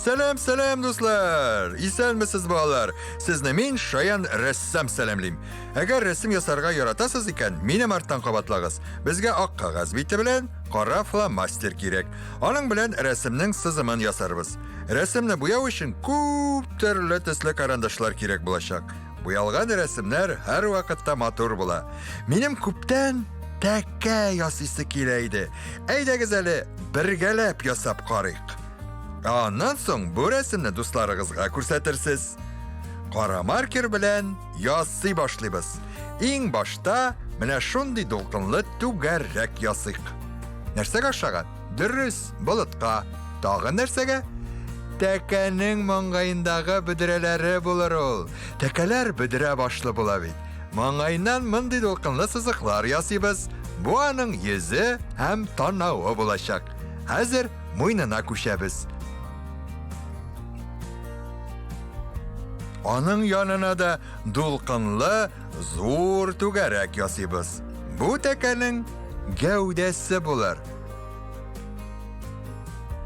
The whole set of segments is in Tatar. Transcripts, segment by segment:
Сәлам, сәлам, дуслар! Исәнмесез, балалар! Сезне мин, Шаян рәссам сәламлим. Әгәр рәсем ясарга яратасыз икән, минем арттан кабатлагыз. Безгә ак кәгазь бите белән кара фломастер кирәк. Аның белән рәсемнең сызымын ясарбыз. Рәсемне буяу өчен күп төрле төсле карандашлар кирәк булачак. Буялган рәсемнәр һәрвакытта матур була. Минем күптән тәкә ясыйсы килә иде. Әйдәгез әле, бергәләп ясап карыйк. Ә аннан соң бу рәсемне дусларыгызга күрсәтерсез. Кара маркер белән ясый башлыйбыз. Иң башта менә шундый дулкынлы түгәрәк ясыйк. Нәрсәгә охшаган? Дөрес, болытка. Тагын нәрсәгә? Тәкәнең маңгаендагы бөдрәләре булыр ул. Тәкәләр бөдрә башлы була бит. Маңгаеннан мондый дулкынлы сызыклар ясыйбыз. Бу аның йөзе һәм танавы булачак. Хәзер муенына күчәбез. Аның янына да дулкынлы зур түгәрәк ясыйбыз. Бу тәкәнең гәүдәсе булыр.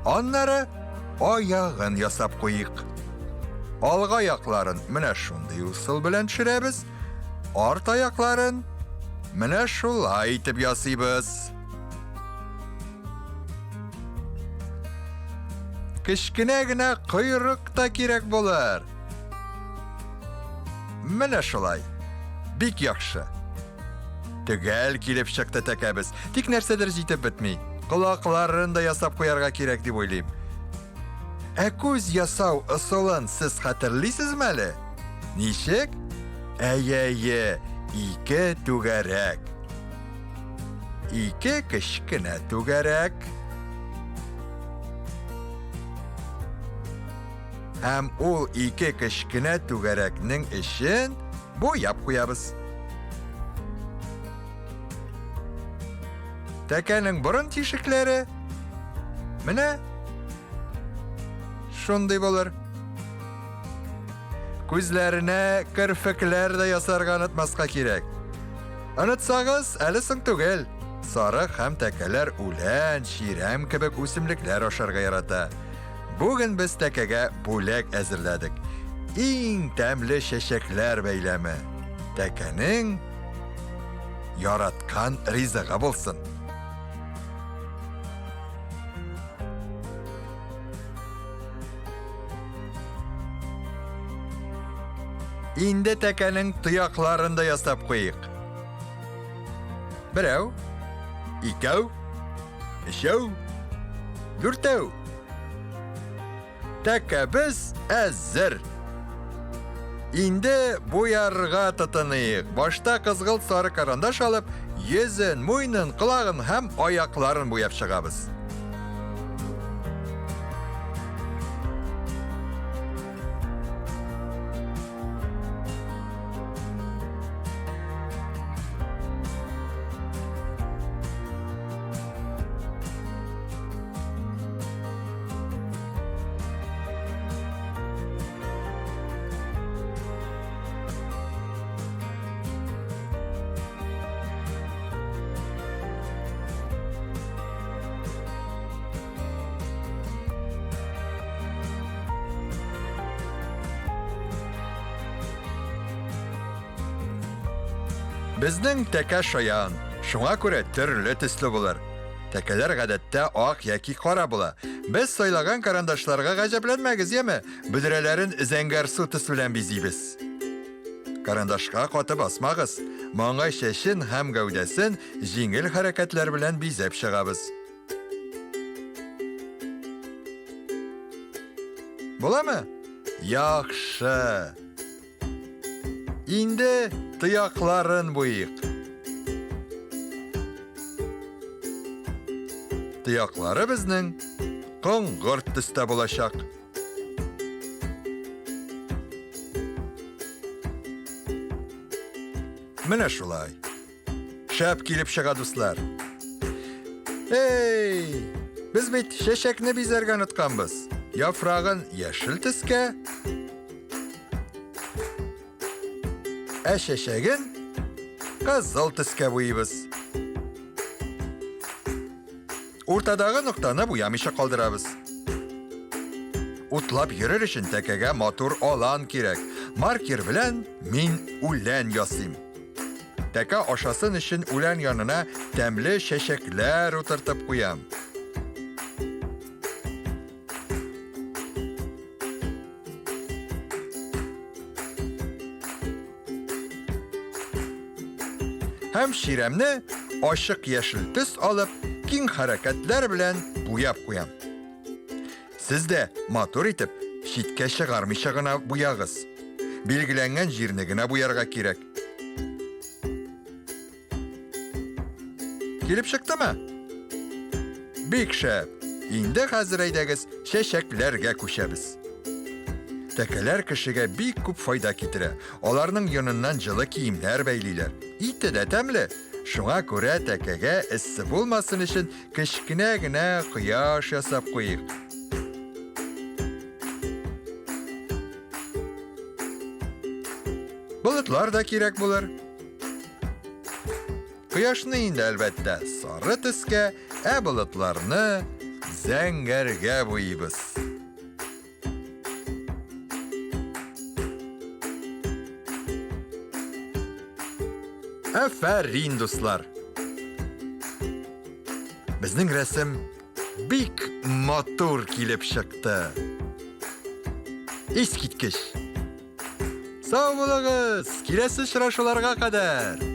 Аннары аягын ясап куйык. Алга аякларын менә шундый усыл белән төшерәбез. Арт аякларын менә шулай итеп ясыйбыз. Кечкенә генә койрык та кирәк булыр. Менә шулай. Бик яхшы. Төгәл килеп чыкты тәкәбез. Тик нәрсәдер җитеп бетми. Колакларын да ясап куярга кирәк дип уйлыйм. Ә күз ясау ысулын сез хәтерлисезме әле? Ничек? Әйе-әйе, ике түгәрәк. Ике кечкенә түгәрәк. Һәм ул ике кечкенә түгәрәкнең эчен буяп куябыз. Тәкәнең борын тишекләре менә шундый булыр. Күзләренә керфекләр дә ясарга онытмаска кирәк. Онытсагыз, әле соң түгел. Сарык һәм тәкәләр үлән, чирәм кебек үсемлекләр ашарга ярата. Бүген без тәкәгә бүләк әзерләдек. Иң тәмле чәчәкләр бәйләме. Тәкәнең яраткан ризыгы булсын. Инде тәкәнең тоякларын да ясап куйык. Берәү, икәү, Өчәү, дүртәү. Тәкәбез әзер. Инде буярга тотыныйк. Башта кызгылт сары карандаш алып, йөзен, муенын, колагын һәм аякларын буяп чыгабыз. Безнең тәкә шаян, шуңа күрә төрле төсле булыр. Тәкәләр гадәттә ак яки кара була. Без сайлаган карандашларга гаҗәпләнмәгез, яме? Бөдрәләрен зәңгәрсу төс белән бизибез. Карандашка каты басмагыз. Маңгай чәчен һәм гәүдәсен җиңел хәрәкәтләр белән бизәп чыгабыз. Буламы? Яхшы. Инде тоякларын буйыйк. Тояклары безнең коңгырт төстә булачак. Менә шулай. Шәп килеп чыга, дуслар. Эй, без бит чәчәкне бизәргә онытканбыз. Яфрагын яшел төскә, ә чәчәген кызыл төскә буйыбыз. Уртадагы ноктаны буямыйча калдырабыз. Утлап йөрер өчен тәкәгә матур алан кирәк. Маркер белән мин үлән ясыйм. Тәкә ашасын өчен үлән янына тәмле чәчәкләр утыртып куям. Һәм чирәмне ачык яшел төс алып, киң хәрәкәтләр белән буяп куям. Сез дә матур итеп, читкә чыгармыйча гына буягыз. Билгеләнгән җирне генә буярга кирәк. Килеп чыктымы? Бик шәп! Инде хәзер әйдәгез чәчәкләргә күчәбез. Тәкәләр кешегә бик күп файда китерә. Аларның йоныннан җылы киемнәр бәйлиләр. Ите дә тәмле. Шуңа күрә тәкәгә эссе булмасын өчен кечкенә генә кояш ясап куйыйк. Болытлар да кирәк булыр. Кояшны инде, әлбәттә, сары төскә, ә болытларны зәңгәргә буйыйбыз. Афәрин, дуслар! Безнең рәсем бик матур килеп чыкты. Искиткеч! Сау булыгыз! Киләсе очрашуларга кадәр!